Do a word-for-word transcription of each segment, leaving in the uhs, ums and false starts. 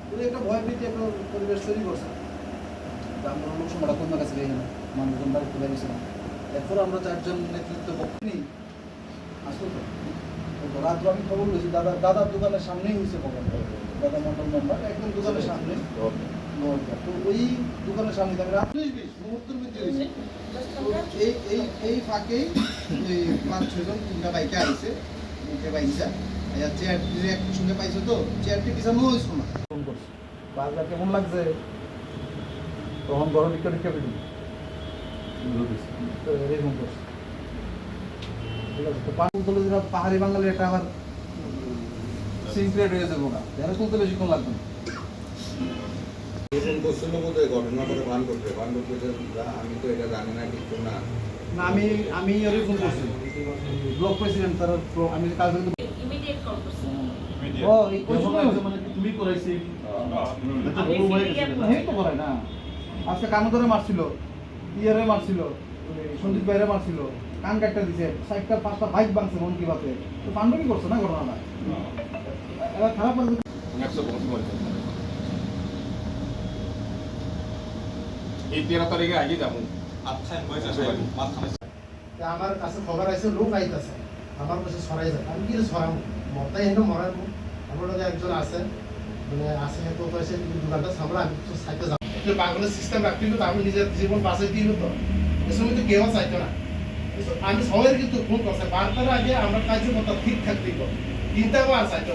পুরো একটা ভয়ভীতি, একটা পরিবেশ তৈরি করছে। আমরা লোক সমাজটা কোন জায়গা থেকে এলো, মানুষজন বাড়ি তুলে গেছে না। এরপর আমরা চারজন নেতৃত্ব পক্ষ নিয়ে আসলে তো, তো রাত্রে আমি খবর পেয়েছি, দাদা, দাদার দোকানের সামনেই হয়েছে খবর। দাদা মন্ডল মেম্বার একদম দোকানের সামনে। তো ওই দোকানের সামনে আমি রাত উনিশ বিশ মুহূর্তের মধ্যে গেছি। তো এই, এই, এই ফাঁকেই ওই পাঁচ ছয় জন তিনটা বাইকে আইছে, মুখে বাইঞ্চা। চেয়ার একসঙ্গে পাইছে তো, চেয়ারটি বিছানো হয়েছিল না। ফোন করছে। বাজার কেমন লাগছে? তখন গরম ভিক্ষা ভিক্ষা পেলাম। তো এরকম করছে। ঠিক আছে, তো পাহাড় তুলে দিলে পাহাড়ি বাঙালি এটা আবার সিনক্রেট হয়ে যাবো না। এরা তুলতে বেশিক্ষণ লাগবে না। এরকম করছিল বোধহয় ঘটনা করে ভান করতে, ভান করতে যে, যা, আমি তো এটা জানি না, কিচ্ছু না। না, আমি, আমি ওরে ফোন করছি। ব্লক প্রেসিডেন্ট, তার ব্লক, আমি কালকে তো ইমিডিয়েট কল করছি। ও, এই ওই সময় হয়েছে, মানে, তুমি করাইছি? হুম। এটা আমি বড় ভাই সিরিয়াল গেছে। এই তো করে না। আজকে কানো ধরে মারছিল, ইয়ারে মারছিল, ওই সন্দীপ ভাইরে মারছিল, কান কাটটা দিছে, চারটা পাঁচটা বাইক ভাঙছে মন কি বাতে। তো পাণ্ডবই করছে না ঘটনাটা। এবার খারাপ লাগছে। একশো বছর বয়স। এই তেরো তারিখে আগে যাবো। আচ্ছা, বয়স আছে, মাথা তে আমার কাছে খবর আইছে, লোক আইতাছে, আমার কাছে সরাই যায়। আমি কি সরাম? মরতে এনে মরার মুখ। আমার লগে একজন আছে, মানে, আছে, তো কইছে, "তুমি দোকানটা সামলা, আমি কিছু সাইডে যাবো।" তো পাগলের সিস্টেম রাখতে হইতো, আমি নিজের জীবন বাঁচাইতে হইতো। এর সময় তো কেউ চাইতো না। তো আমি সবাই কিন্তু ফোন করছে, বারোটার আগে আমরা কার্যকর্তা ঠিক থাকতে হইতো। চিন্তা করা চাইতো।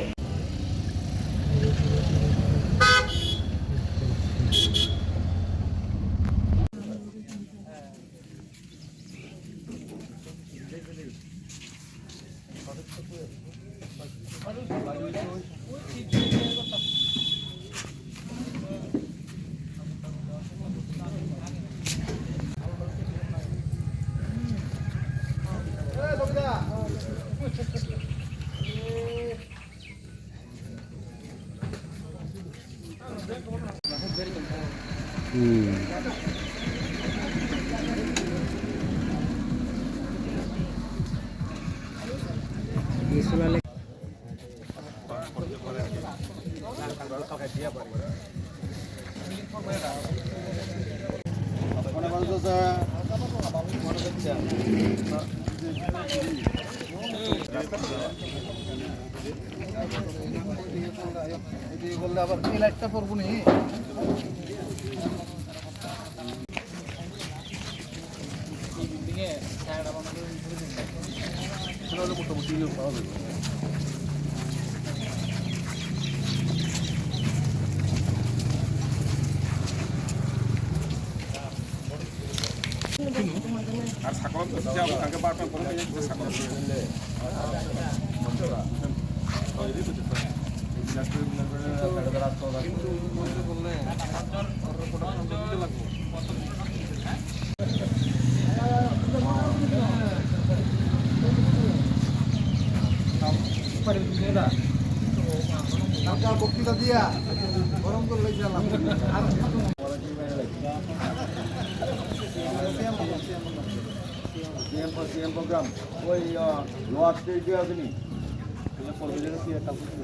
CM, CM programme. ওই, আহ, লোয়ার স্টেট যে আছে নি?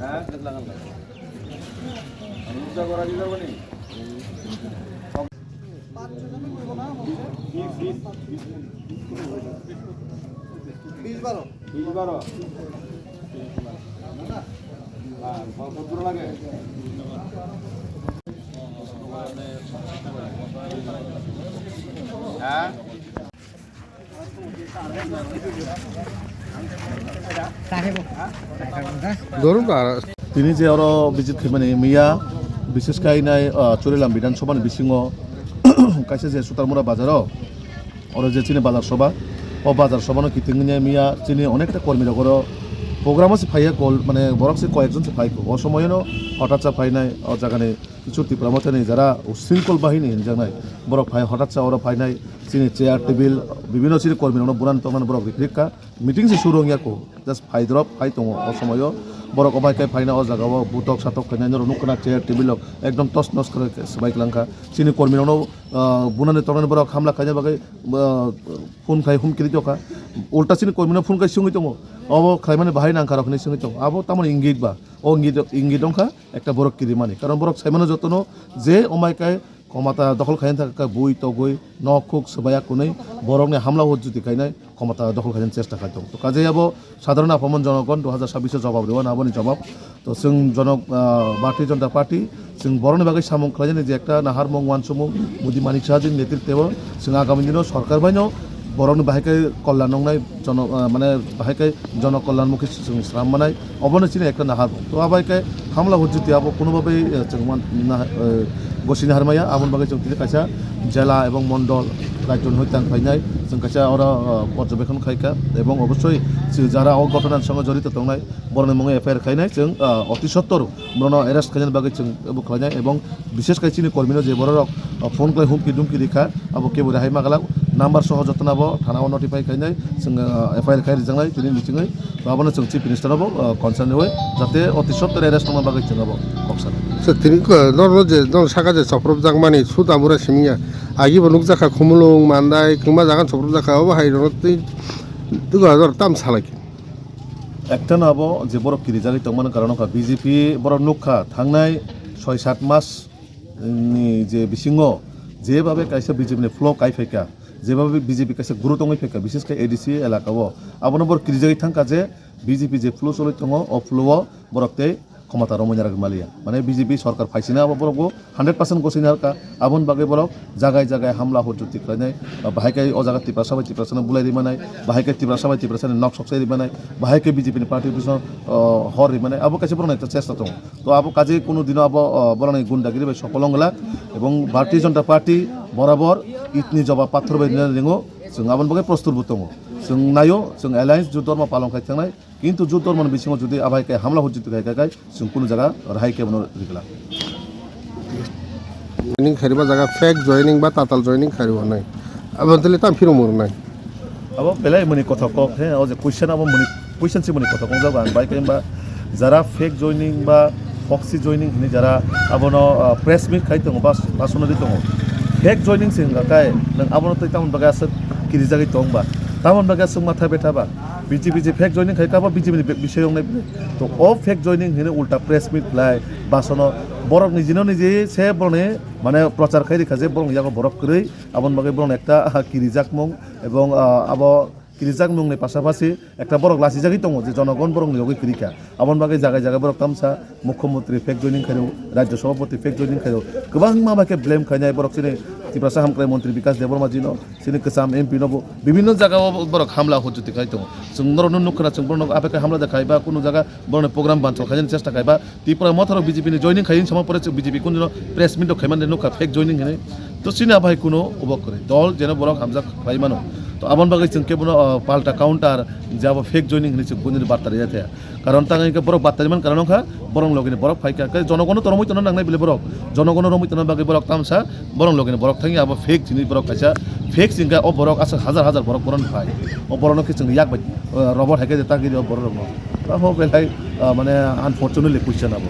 হ্যাঁ? লাগান লাগে। আর উদ্ধার করা দিতে পারবো নি? বিশ, বিশ, বিশ। বিশ বারো। বিশ বারো। হ্যাঁ, কত দূর লাগে? হ্যাঁ? Dorung ka. Tini je oro visit khaimani miya, bises khe nai, ah, Churilam Bidhan Sabha ni bisingo kaisa je Sutarmura bazar o, oro je chini bazar sabha, o bazar sabha no kiting nai miya chini onekta kormi rok oro program o se phaiya kol, mane borok se koyek jon se phai kho. O somoy no hotat sa phainai o jaga ni Kichur Tipra Motha ni jara Ushrinkol Bahini hinjaknai, borok phai hotat sa oro phainai, chini chair, table, bibhinno chini kormi rokno buran tongmani borok rikrik kha. Meeting se suru wngya kho, just phai drop phai tongo o somoyo. Borok obai khe phaina o jaga o butok satok khainai norok nukha na chair, table rok ekdom tos nos khe swbai kwlang kha. Chini kormi rokno, ah, bunani tongmani borok hamla khaina bagwi, ah, phone khai humkiri tokha. Ulta chini kormino phone khai swngwi tongo, obo khlaimani bahai nangkha rok hinwi swngwi tongo. Abo tamoni ingit ba? O ingit, ingit wngkha ekta borok kirimani. Karon borok saimano jotono je omai kai khomata dokhol khaina thangkha bui togwi nok khuk swbaiya kwnwi borokni hamla hujjuti khainai khomata dokhol khaina chesta khai tongo. To kajai abo sadharon aphomon jonogon dui hazar sabbish o jawab rwna aboni jawab. To chwng jonok, ah, Bharatiya Janata Party, chwng borokni bagwi samung khlainani je ekta naharmung, uansukmung, Modi Manik Saha jini netritwo chwng agami dino sorkar baino borokni bahai khe kollan wngnai, jono-, ah, mane bahai khe jonokollan mukhi chwng slam manai, obono chini ekta naharmung. To abai khe hamla hujjuti abo kuno babai, eh, chwng man-, nah-, eh, gosini harmaya, aboni bagwi chwng tini kaisa jela ebong mondol rajyoni hoi tang phainai, chwng kaisa oro, ah, porjobekon khaikha, ebong obosoi chwng jara o ghotona ni songo jorito tongnai, borokni mungwi F I R khainai chwng, ah, oti sottor borokno arrest khainani bagwi chwng abo khlainai, ebong bishesh khai chini kormino je bororok, ah, phone khlai humki dumki rikha, abo kebo rehai maglak, number soho jotono abo thana o notify khainai chwng, ah, F I R khai rijaknai tini bichingwi, to abono chwng Chief Minister no bo, ah, concern rwui jate oti sottor arrest tongna bagwi chwng abo kok sanai. Sir, tini ko-, norno je, norno saka je chopropjak mani, sud amura simiya, agi bo nukjakha Khumulwng, Mandai, kwbangma jaga chopropjakha, obo hai rwno twi, twi tam salai khe. Ekta no abo je borok kirijagwi tongmani karon wngkha B J P, borok nukha thangnai soi sat mas ni je bisingo jebabe kaisa B J P ni flow kai phaikha, jebabe B J P kaisa guru tongwi phaikha, bises khe A D C elaka o, abono borok kirijagwi thangkha je B J P je flow choli tongo, o flow o borok tei khomata romwi narwgwi maliya. Mane B J P sorkar phaisina abo borok bo hundred percent gosini harkha. Aboni bagwi borok jagai jagai hamla hujjuti khlainai, bahai khe o jaga Tiprasa bai Tiprasano bulai rimanai, bahai khe Tiprasa bai Tiprasani nok soksai rimanai, bahai khe B J P ni party office no, o, hor rimanai. Abo kaisa borokni ekta chesta tongo. To abo kaje kunu dino abo, o, borokni gundagiri bai sopol wng glak. Ebong Bharatiya Janata Party borabor itni jobab pathor bai rina ringo. Chwng aboni bagwi prostur bo tongo. Chwng naio, chwng alliance ju dorma palong khai thangnai. Kintu jut dormani bisingo jodi abai khe hamla hujjuti khai kha khai chwng kunu jaga rehai khe bono rikla. Joining khairima jaga fake joining ba tatal joining khairima nai. Abo tele tam phirung mung nai. Abo belai muni kothok kok he, o je question abo muni question si muni kothok kok jago ang bai khe ba jara fake joining ba proxy joining hini jara abono, ah, press meet khai tongo bas basono di tongo. Fake joining se wngkha kai nang abono tei tamon bagwi aswk kirijagwi tong ba. Tamon bagwi aswk matha betha ba. B J P je fake joining khai kabo B J P ni be-, bising wngnai bini. To o fake joining hino ulta press meet khlai basono borok ni jino ni je se borok ni mane prochar khai rikha je borok ni yago borok kwrwi aboni bagwi borok ni ekta, ah, kirijakmung ebong, ah, abo kirijakmung ni pasapasi ekta borok lachijagwi tongo je jonogon borok ni yogwi kwrwi kha. Aboni bagwi jaga jaga borok tamsa Mukhyamantri fake joining khairok, Rajya Sabhapati fake joining khairok, kwbangma bai khe blame khainai borok chini Tiprasa Hamkrai Mantri Bikas Debbarma jino, chini kwcham M P no bo bibinno jaga o borok hamla hujjuti khai tongo. Chwng norok no nukha na, chwng borok no aphek hamla da khai ba kunu jaga borok ni program bansal khainani chesta khai ba Tipra Motha rok B J P ni joining khai sama pore B J P kunu press meet rok khaimani nukha fake joining hinwi. To chini abai kunu ubok kwrwi dol jeno borok hamjak khlai mano. To aboni bagwi chwng kebono, o, palta counter je abo fake joining hinwi chwng kunu barta rwya thaya. Karon tang hwnka borok battari man karon wngkha borok logini borok phaikha. Khe jonogono to romwi tongna nangnai bile borok. Jonogono romwi tongna bagwi borok tamsa borok logini borok thangya abo fake chini borok kaisa fake chingkha o borok aswk hajar hajar borok boron phai. O borokno khe chwng yak bai, o, robot hai khe ta giri o borok rokno. Abo belai, o, mane unfortunately question abo.